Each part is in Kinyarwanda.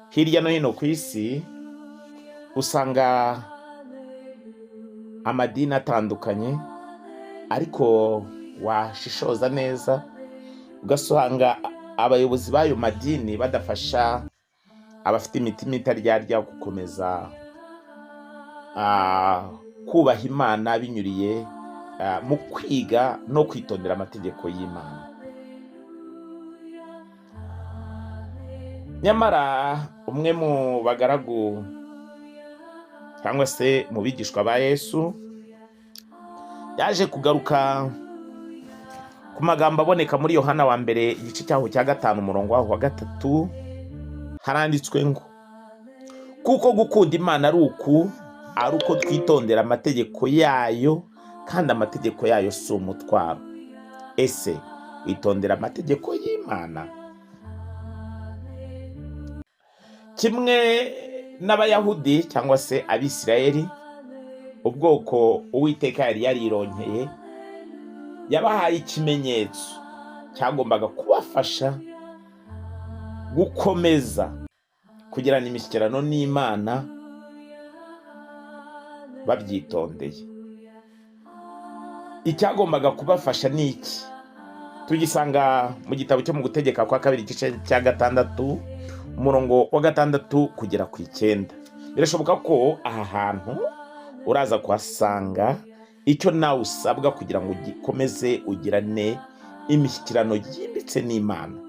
Hirya no hino ku isi usanga amadini atandukanye, ariko washishoza neza ugasanga abayobozi b'ayo madini badafasha abafite imitima itaryarya gukomeza kubaha Imana binyuriye mu kwiga no kwitondera amategeko y'Imana. Nyamara umwe mu bagaragu cyangwa se mu bigishwa ba Yesu yaje kugaruka ku magambo aboneka muri Yohana wa mbere, igice cyaho cya 5, umurongo waho wa 3, haranditswe ngo: kuko gukunda Imana ari uku, ari uko twitondera amategeko yayo, kandi amategeko yayo si umutwaro. Ese witondera amategeko y'Imana? Kimwe n'Abayahudi cyangwa se Abisirayeli, ubwoko Uwiteka yari yarironkeye, yabahaye ikimenyetso cyagombaga kubafasha gukomeza kugirana imishyikirano n'Imana babyitondeye. Icyagombaga kubafasha ni iki? Tugisanga mu gitabo cyo mu Gutegeka kwa kabiri, igice cya 6, umurongo wa 6 kugera ku 9. Birashoboka ko aha hantu uraza kuhasanga icyo nawe usabwa kugira ngo ugikomeze ugirane imishyikirano yimbitse n'Imana.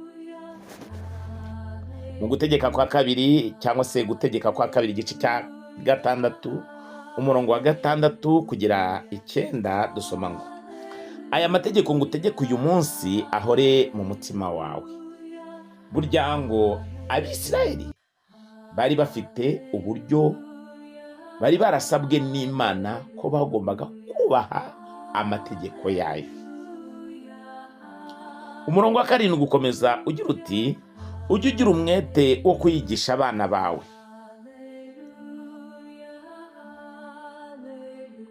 Mu Gutegeka kwa kabiri cyangwa se Gutegeka kwa kabiri, igice cya 6, umurongo wa 6 kugera 9, dusoma ngo: aya mategeko ngutegeka uyu munsi ahore mu mutima wawe. Burya ngo Abisirayeli bari bafite uburyo bari barasabwe n'Imana ko bagombaga kubaha amategeko yayo. Umurongo wa 7 ukomeza ugira uti: ujye ugira umwete wo kuyigisha abana bawe.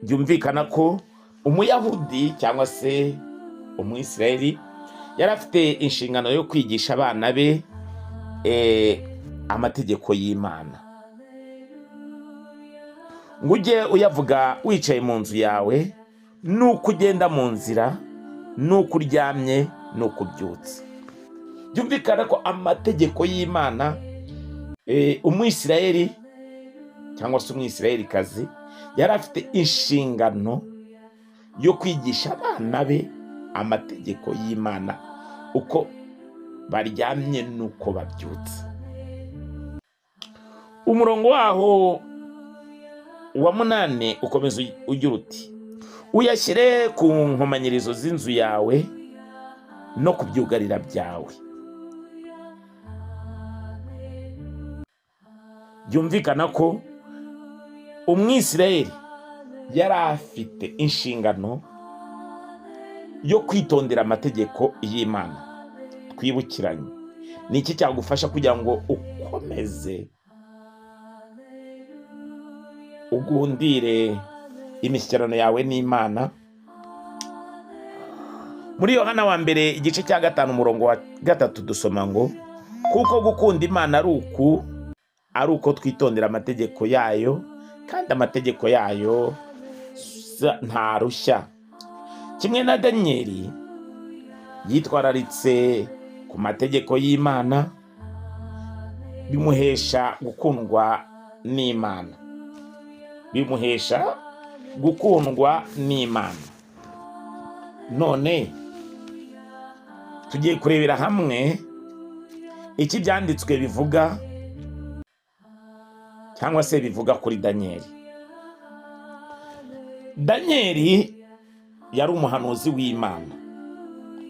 Byumvikana ko Umuyahudi cyangwa se Umwisirayeli yari afite inshingano yo kwigisha abana be amategeko y'Imana. Ngo ujye uyavuga wicaye mu nzu yawe, nuko ugenda mu nzira, nuko uryamye, nuko ubyutse. Byumvikana ko amategeko y'Imana, Umwisirayeli cyangwa se Umwisirayelikazi yari afite inshingano yo kwigisha abana be amategeko y'Imana uko baryamye nuko babyutse. Umurongo waho wa 8 ukomeza ugira uti: uyashyire ku nkomanyirizo z'inzu yawe no ku byugarira byawe. Byumvikana ko Umwisirayeli yari afite inshingano yo kwitondera amategeko y'Imana. Twibukiranye, ni iki cyagufasha kugira ngo ukomeze ugundire imishyikirano yawe n'Imana? Muri Yohana wa mbere, igice cya 5, umurongo wa 3, dusoma ngo: kuko gukunda Imana ari uku, ari uko twitondera amategeko yayo, kandi amategeko yayo ntarushya. Kimwe na Daniyeli yitwararitse ku mategeko y'Imana, bimuhesha gukundwa n'Imana. Bimuhesha gukundwa n'Imana. None tugiye kurebera hamwe icyo ibyanditswe bivuga cyangwa se bivuga kuri Daniyeli. Daniyeli yari umuhanuzi w'Imana,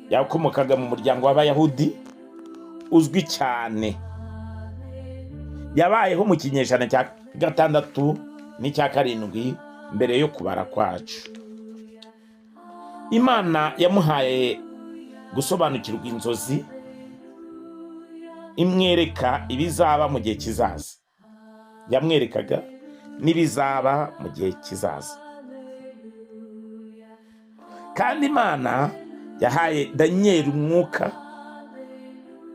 yakomokaga mu muryango w'Abayahudi uzwi cyane. Yabayeho mu kinyejana cya 6 n'icya 7 mbere yo kubara kwacu. Imana yamuhaye gusobanukirwa inzozi, imwereka ibizaba mu gihe kizaza. Yamwerekaga n'ibizaba mu gihe kizaza. Kandi Imana yahaye Daniyeli umwuka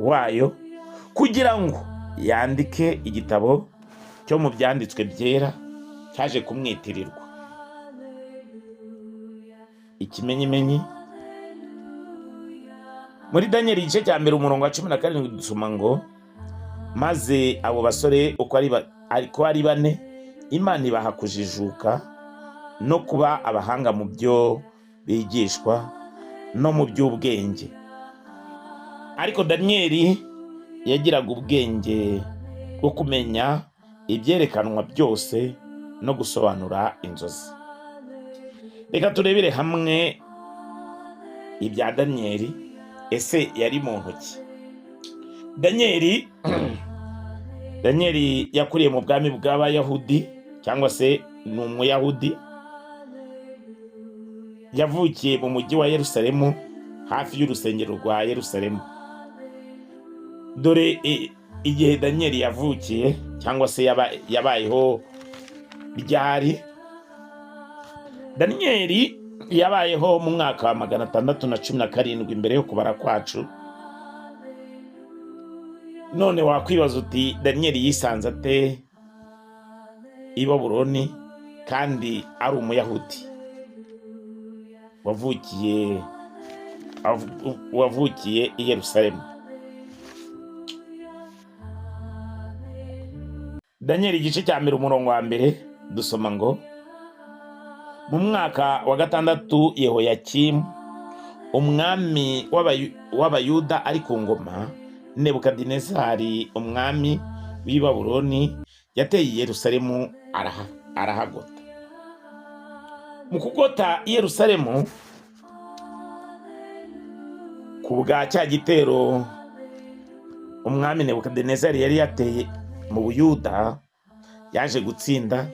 wayo kugira ngo Yandike igitabo cyo mu Byanditswe Byera cyaje kumwitirirwa. Ikimenyimenyi, muri Daniyeli igice cya 1 umurongo wa 17 dusoma ngo: "Maze abo basore uko ari bane, Imana ibaha kujijuka no kuba abahanga mu byo bigishwa no mu by'ubwenge." Ariko Daniyeli yagiraga ubwenge bwo kumenya ibyerekanwa byose no gusobanura inzozi. Reka turebere hamwe ibya Daniyeli. Ese yari muntu ki Daniyeli? Daniyeli yakuriye mu bwami bw'Abayahudi, cyangwa se ni Umuyahudi. Yavukiye mu mujyi wa Yerusalemu, hafi y'urusengero rwa Yerusalemu. Dore igihe Daniyeli yavukiye, cyangwa se yabayeho ryari. Daniyeli yabayeho mu mwaka wa 617 mbere yo kubara kwacu. None wakwibaza uti: "Daniyeli yisanze ate i Babuloni kandi ari Umuyahudi wavukiye i Yerusalemu?" Daniyeli igice cya 1 umurongo wa 1 dusoma ngo: "Mu mwaka wa gatandatu Yehoyakimu umwami w'Abayuda ari ku ngoma, Nebukadinezari umwami w'i Babuloni yateye i Yerusalemu arahagota." Mu kugota i Yerusalemu ku bwa cya gitero umwami Nebukadinezari yari yateye mu Buyuda, yaje gutsinda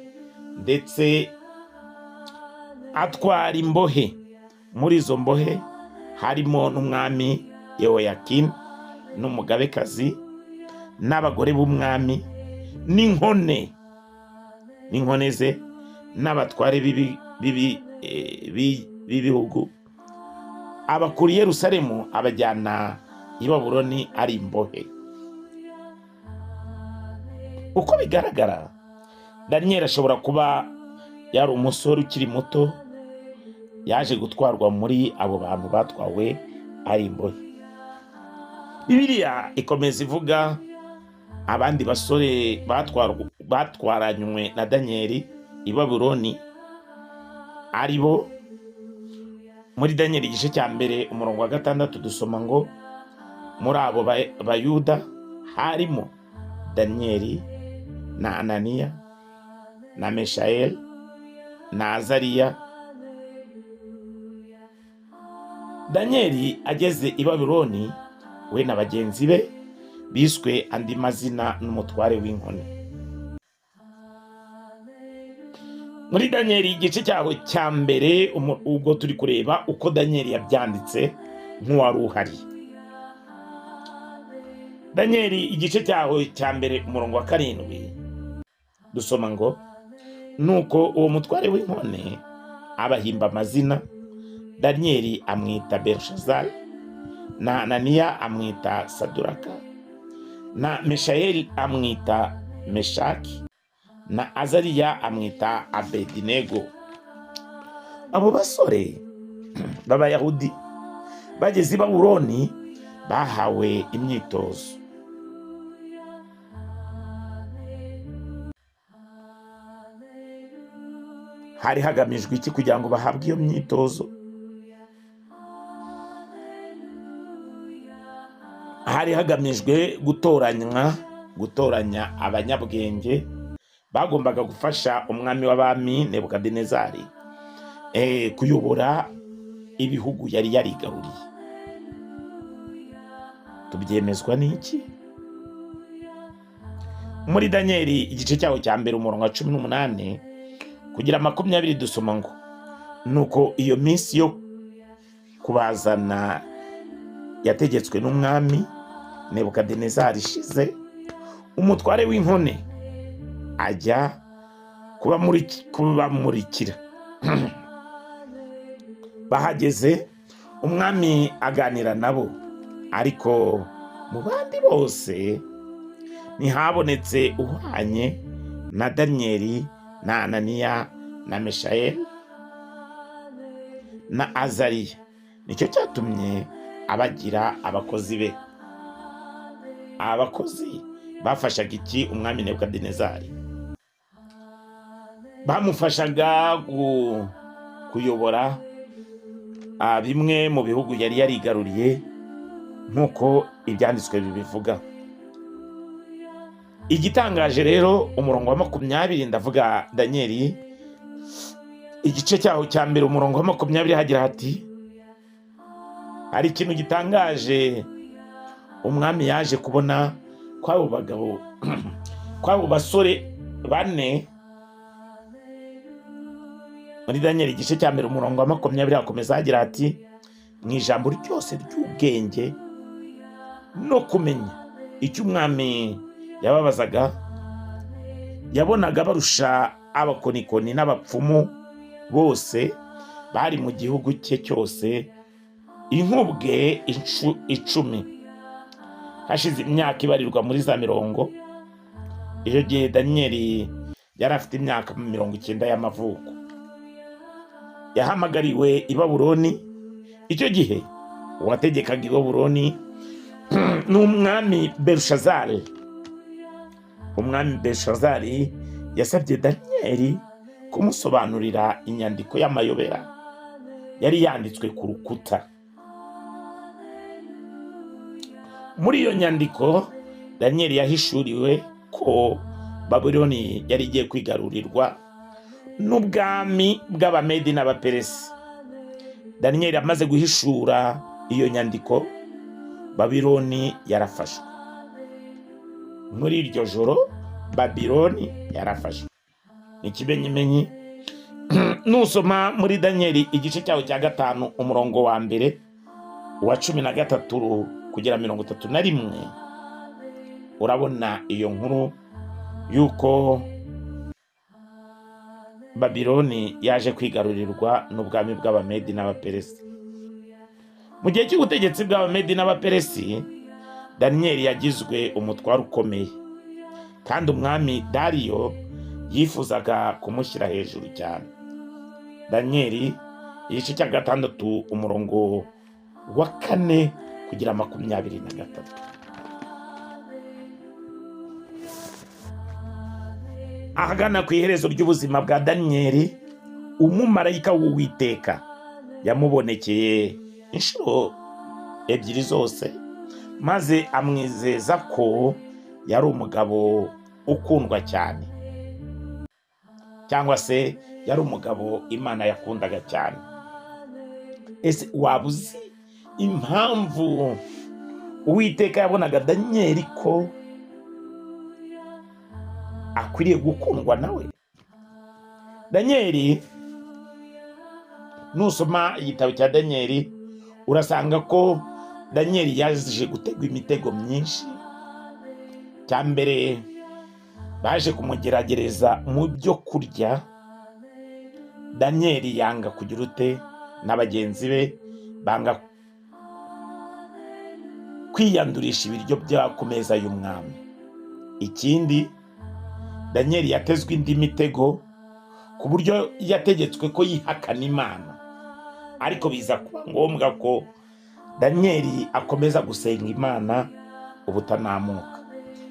ndetse atwara imbohe. Muri izo mbohe harimo n'umwami Yehoyakimu n'umugabekazi n'abagore b'umwami n'inkone ze n'abatware b'ibihugu. Abakura i Yerusalemu abajyana i Babuloni ari imbohe. Uko bigaragara, Daniyeli ashobora kuba yari umusore ukiri muto yaje gutwarwa muri abo bantu batwawe ari imbohe. Bibiliya ikomeza ivuga abandi basore batwaranywe na Daniyeli i Babuloni, ari bo muri Daniyeli igice cya 1 umurongo wa 6 dusoma ngo: "Muri abo Bayuda harimo Daniyeli na Ananiya na Meshayeli na Azariya." Daniyeli ageze i Babuloni, we na bagenzi be biswe andi mazina n'umutware w'inkone. Muri Daniyeli igice cyaho cya 1, ubwo turi kureba uko Daniyeli yabyanditse nk'uwari uhari. Daniyeli igice cyaho cya 1 umurongo wa 7 dusoma ngo: "Nuko uwo mutware w'inkone abahimba amazina, Daniyeli amwita Berushazari, na Ananiya amwita Saduraka, na Meshayeli amwita Meshaki, na Azariya amwita Abedinego." Abo basore b'Abayahudi bageze i Babuloni bahawe imyitozo. Hari hagamijwe iki kugira ngo bahabwe iyo myitozo? Hari hagamijwe gutoranya abanyabwenge bagombaga gufasha umwami w'abami Nebukadinezari kuyobora ibihugu yari yarigaruriye. Tubyemezwa n'iki? Muri Daniyeli igice cyaho cya 1 umurongo wa 18 kugira 20 dusoma ngo: "Nuko iyo minsi yo kubazana yategetswe n'umwami Nebukadinezari ishize, umutware w'inkone ajya kubamurikira. Bahageze, umwami aganira nabo, ariko mu bandi bose Ntihabonetse uhwanye na Daniyeli na Ananiya na Mishayeli na Azariya. Nicyo cyatumye abagira abakozi be. Abakozi bafashaga iki umwami Nebukadinezari? Bamufashaga kuyobora bimwe mu bihugu yari yarigaruriye, nk'uko ibyanditswe bibivuga. Igitangaje rero, umurongo wa 20, ndavuga Daniyeli igice cyaho cya mbere, umurongo wa 20, hagira hati: hari ikintu gitangaje umwami yaje kubona kw'abo bagabo, kw'abo basore bane. Muri Daniyeli igice cya mbere, umurongo wa 20, hakomeza hagira hati: mu ijambo ryose ry'ubwenge no kumenya icyo umwami yababazaga, yabonaga barusha abakonikoni n'abapfumu bose bari mu gihugu cye cyose inkubwe 10. Hashize imyaka ibarirwa muri za mirongo, icyo gihe Daniyeli yari afite imyaka 90 y'amavuko. Yahamagariwe i Babuloni. Icyo gihe uwategekaga i Babuloni ni umwami Berushazari. Umwami Berushazari yasabye Daniyeli kumusobanurira inyandiko y'amayobera yari yanditswe ku rukuta. Muri iyo nyandiko, Daniyeli yahishuriwe ko Babuloni yari igiye kwigarurirwa n'ubwami bw'Abamedi n'Abaperesi. Daniyeli amaze guhishura iyo nyandiko, Babiloni yarafashwe. Muri iryo joro Babiloni yarafashwe. Ni ikimenyimenyi, nusoma muri Daniyeli igice cyaho cya 5, umurongo wa mbere, uwa 13 kugera 31, urabona iyo nkuru y'uko Babiloni yaje kwigarurirwa n'ubwami bw'Abamedi n'Abaperesi. Mu gihe cy'ubutegetsi bw'Abamedi n'Abaperesi, Daniyeli yagizwe umutware ukomeye, kandi umwami Dariyo yifuzaga kumushyira hejuru cyane. Daniyeli igice cya 6, umurongo wa 4 kugera 23. Ahagana ku iherezo ry'ubuzima bwa Daniyeli, umumarayika w'Uwiteka yamubonekeye inshuro ebyiri zose, maze amwizeza ko yari umugabo ukundwa cyane, cyangwa se yari umugabo Imana yakundaga cyane. Ese waba uzi impamvu Uwiteka yabonaga Daniyeli ko akwiriye gukundwa nawe? Daniyeli, nusoma igitabo cya Daniyeli, urasanga ko Daniyeli yaje gutegwa imitego myinshi. Cya mbere, baje kumugeragereza mu byo kurya. Daniyeli yanga kugira ute, na bagenzi be banga kwiyandurisha ibiryo bya ku meza y'umwami. Ikindi, Daniyeli yatezwe indi mitego ku buryo yategetswe ko yihakana Imana, ariko biza kuba ngombwa ko Daniyeli akomeza gusenga Imana ubutanamuka.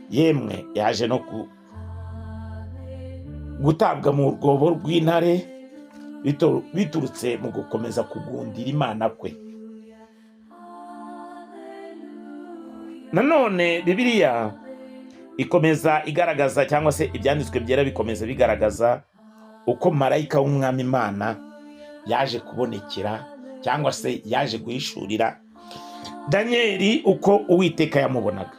Yemwe yaje no gutabwa mu rwobo rw'intare biturutse mu gukomeza kugundira Imana kwe. Nanone Bibiliya ikomeza igaragaza, cyangwa se ibyanditswe byera bikomeza bigaragaza uko marayika w'umwami Imana yaje kubonekera, cyangwa se yaje guhishurira Daniyeli uko Uwiteka yamubonaga.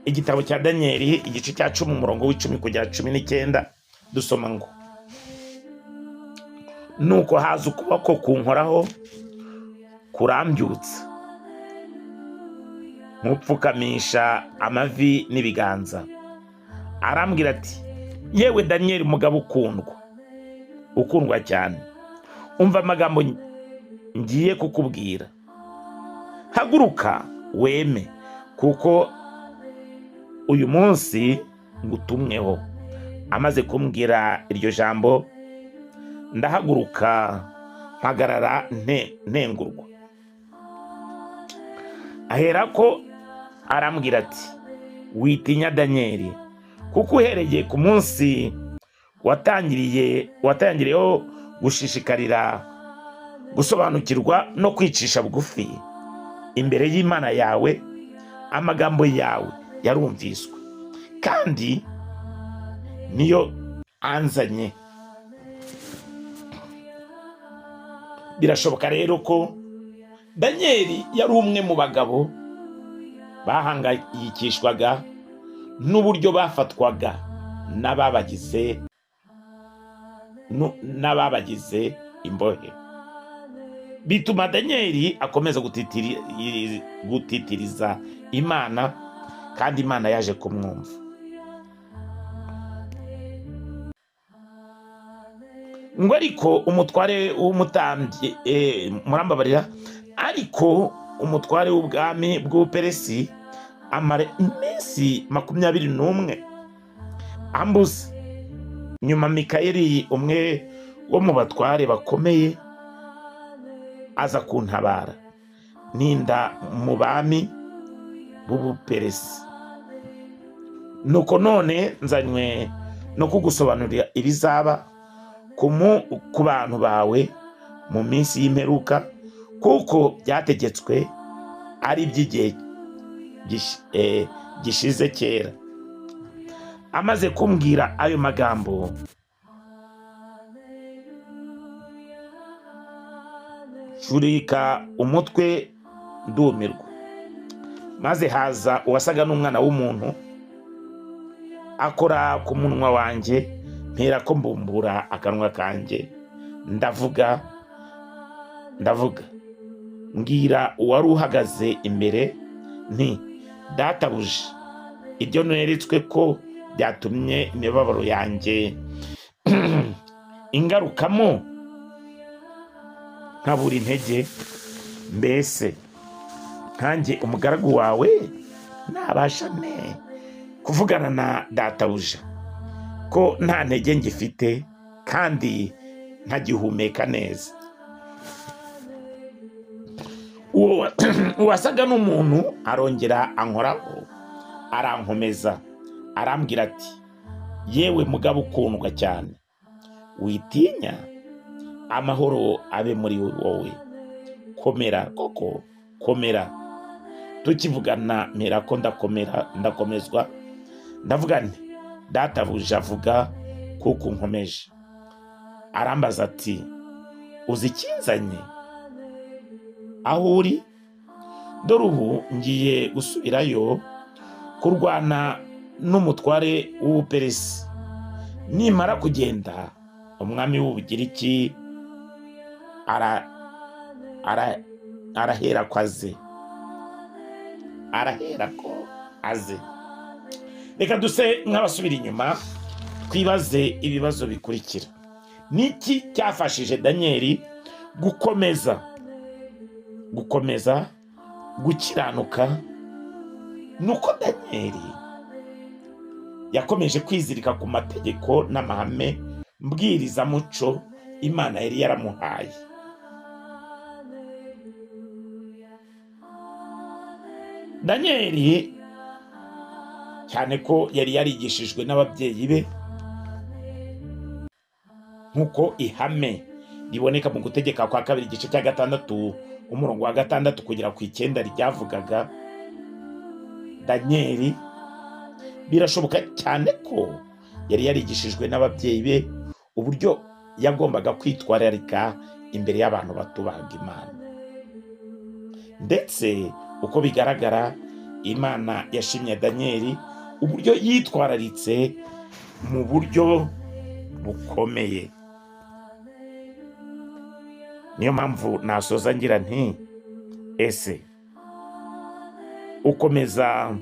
Igitabo cya Daniyeli igice cya 10, umurongo w'10 kugera 19, dusoma ngo: nuko haza ukuboko kunkoraho kurambyutsa, nkupfukamisha amavi n'ibiganza. Arambwira ati: yewe Daniyeli, mugabo ukundwa, ukundwa cyane, umva amagambo ngiye kukubwira. Haguruka weme, kuko Uyu munsi ngutumweho. Amaze kumbwira iryo jambo, ndahaguruka mpagarara ntengurwa. Aherako arambwira ati: "Witinya, Daniyeli, kuko uhereye ku munsi watangiriyeho gushishikarira gusobanukirwa no kwicisha bugufi imbere y'Imana yawe, amagambo yawe yarumviswe, kandi niyo anzanye." Birashoboka rero ko Daniyeli yari umwe mu bagabo bahangayikishwaga n'uburyo bafatwaga n'ababagize imbohe, bituma Daniyeli akomeza gutitiriza Imana, kandi Imana yaje kumwumva. Ngo ariko umutware w'umutambyi, murambabarira, ariko umutware w'ubwami bw'Ubuperesi amara iminsi 21 ambuza. Nyuma Mikayeli, umwe wo mu batware bakomeye, aza kuntabara, ninda mu bami b'Ubuperesi. Nuko none nzanywe no kugusobanurira ibizaba ku bantu bawe mu minsi y'imperuka, kuko byategetswe ari iby'igihe gishize kera. Amaze kumbwira ayo magambo, ncurika umutwe ndumirwa. Maze haza uwasaga n'umwana w'umuntu, akora ku munwa wanjye, mpera ko mbumbura akanwa kanjye, ndavuga, ndavuga, mbwira uwari uhagaze imbere nti: "Databuja, ibyo neretswe ko byatumye imibabaro yanjye ingarukamo nkabura intege, mbese nkanjye umugaragu wawe nabasha nte kuvugana na databuja, ko nta ntege ngifite kandi ntagihumeka neza?" Uwasaga n'umuntu arongera ankoraho, arankomeza, arambwira ati: "Yewe mugabo ukundwa cyane, witinya, amahoro abe muri wowe, komera koko, komera." Tukivugana mperako ndakomera, ndakomezwa, ndavuga nti: "Databuja, avuga kuko nkomeje." Arambaza ati: "Uzi ikinzanye aho uri? Dore ubu ngiye gusubirayo kurwana n'umutware w'Ubuperesi. Nimara kugenda, umwami w'Ubugiriki arahera ko aze, arahera ko aze." Reka duse nk'abasubira inyuma, twibaze ibibazo bikurikira: Niki cyafashije Daniyeli gukomeza gukiranuka? Nuko Daniyeli yakomeje kwizirika ku mategeko n'amahame mbwirizamuco Imana yari yaramuhaye. Daniyeli, cyane ko yari yarigishijwe n'ababyeyi be, nk'uko ihame riboneka mu Gutegeka kwa Kabiri igice cya 6 umurongo wa 6 kugera ku 9 ryavugaga, Daniyeli birashoboka cyane ko yari yarigishijwe n'ababyeyi be uburyo yagombaga kwitwararika imbere y'abantu batubahaga Imana. Ndetse uko bigaragara, Imana yashimye Daniyeli uburyo yitwararitse mu buryo bukomeye. Niyo mpamvu nasoza ngira nti: ese ukomeza